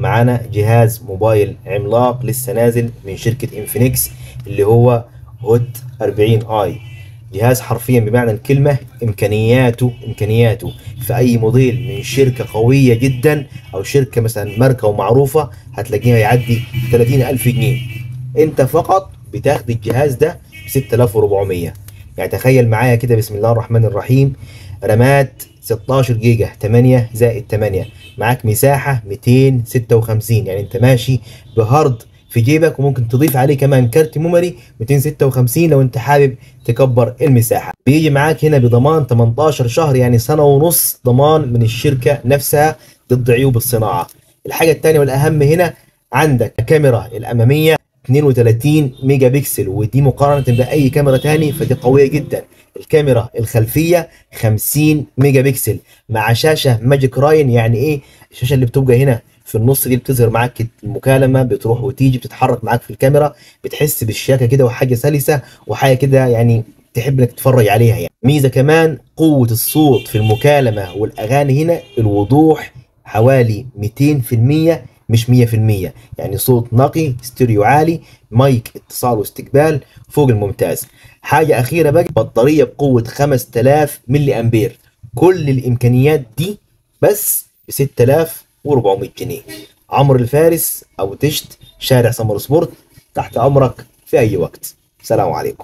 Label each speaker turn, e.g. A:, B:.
A: معانا جهاز موبايل عملاق لسه نازل من شركة انفينكس اللي هو Hot 40 i. جهاز حرفيا بمعنى الكلمة امكانياته في اي موديل من شركة قوية جدا او شركة مثلا ماركة ومعروفة هتلاقيها يعدي 30,000 جنيه. انت فقط بتاخد الجهاز ده ب 6400. يعني تخيل معايا كده، بسم الله الرحمن الرحيم، رامات 16 جيجا 8 زائد 8، معاك مساحة 256، يعني انت ماشي ب hard في جيبك، وممكن تضيف عليه كمان كارت memory 256 لو انت حابب تكبر المساحة. بيجي معاك هنا بضمان 18 شهر، يعني سنة ونص ضمان من الشركة نفسها ضد عيوب الصناعة. الحاجة الثانية والأهم هنا عندك الكاميرا الأمامية 32 ميجا بكسل، ودي مقارنة بأي كاميرا تاني فدي قوية جدا. الكاميرا الخلفية 50 ميجا بكسل مع شاشة Magic Line. يعني ايه الشاشة اللي بتبقى هنا في النص دي؟ بتظهر معاك المكالمة، بتروح وتيجي، بتتحرك معاك في الكاميرا، بتحس بالشياكة كده وحاجة سلسة وحاجة كده يعني تحب انك تتفرج عليها. يعني ميزة كمان قوة الصوت في المكالمة والأغاني هنا، الوضوح حوالي 200% مش 100%، يعني صوت نقي، ستيريو عالي، مايك اتصال واستقبال فوق الممتاز. حاجة أخيرة بقى، بطارية بقوة 5000 ملي أمبير. كل الإمكانيات دي بس ب 6400 جنيه. عمرو الفارس أو تشت، شارع سمر سبورت، تحت أمرك في أي وقت. سلام عليكم.